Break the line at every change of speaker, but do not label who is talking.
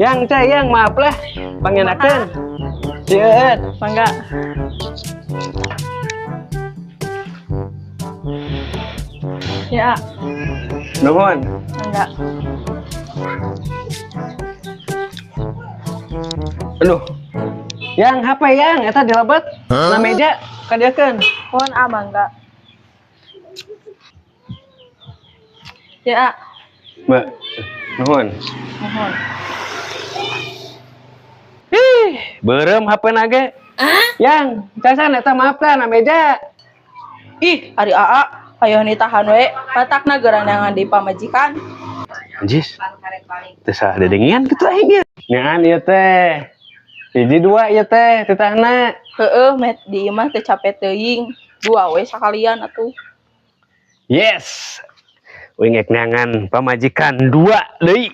Yang cai yang maaf lah. Pangenakeun. Sieun.
Mangga. Ya,
Nuhun.
Mangga.
Aduh. Yang HP yang eta dilebet na meja kadieukeun.
Mohon ah, mangga. Ya,
Mbak. Nuhun.
Mohon.
Ih, beureum HP na ge. Yang, casan eta maaf lah na meja.
Ih, ari aa, hayoh nitahan we, matakna geranangan di pamajikan.
Anjis. Teu salah dedengian kitu aing ieu. Nyahan ieu teh. Hiji dua ieu teh titahna.
Heeh, met di imah teu capek teuing. Dua we sakalian atuh.
Yes. Uing ek neangan pamajikan dua deui.